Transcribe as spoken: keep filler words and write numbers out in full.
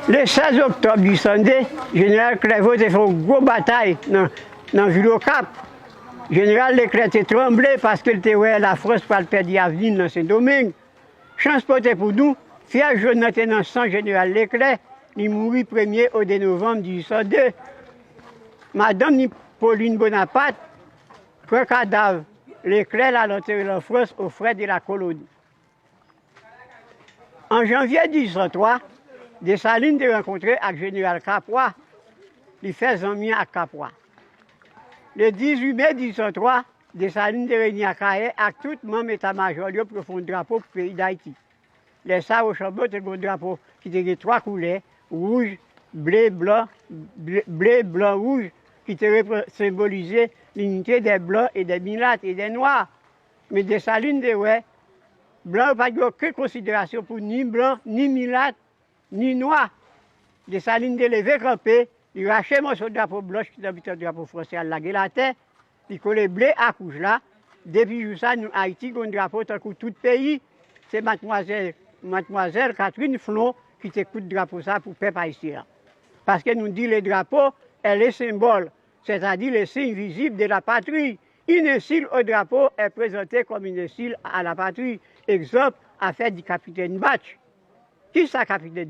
Le sèz oktòb disan de, Jeneral Clairvaux te fè yon gwo batay nan, nan vil Okap. Jeneral Leclerc te tranble paske l te wè Lafrans pral pèdi avni l nan Sendomeng. Chans pote pou nou, fyèv jòn nan te nan san Jeneral Leclerc, li mouri premye o de novanm dizuit san de. Madanm ni, Pauline Bonaparte, pran kadav Leclerc l al antere l an Frans, aux frais de la colonie. An janvye dizuit san twa, Desalin te rankontre ak Jeneral Capois, li fè zanmi ak Capois. Le dizuit me dizuit san twa, Desalin te reyini Akayè ak tout manm eta majò l yo pou yo fè yon drapo pou peyi Dayiti. Lè sa, Wochanbo te gen yon drapo ki te gen twa koulè, wouj, ble, blan, ble, ble, blan, wouj, ki te repre-, senbolize linite dè blan e dè milat e dè nwa. Men Desalin te wè, blan yo pa t gen okenn konsiderasyon pou ni blan, ni milat, ni nwa. Desalin te leve kanpe, li rache mòso drapo blanch ki nan mitan drapo fransè a, l lage l atè, li kole ble ak wouj la. Depi jou sa, nou Ayiti gen drapo tankou tout peyi. Se madmwazèl, madmwazèl Catherine Flon ki te koud drapo sa pou pèp ayisyen an. Paske nou di le drapeau est le symbole, c'est-à-dire le signe visible de la patrie. Une insulte au drapeau est présentée comme une insulte à la patrie. Egzanp, afè di kapitèn Batch. Kisa kapitèn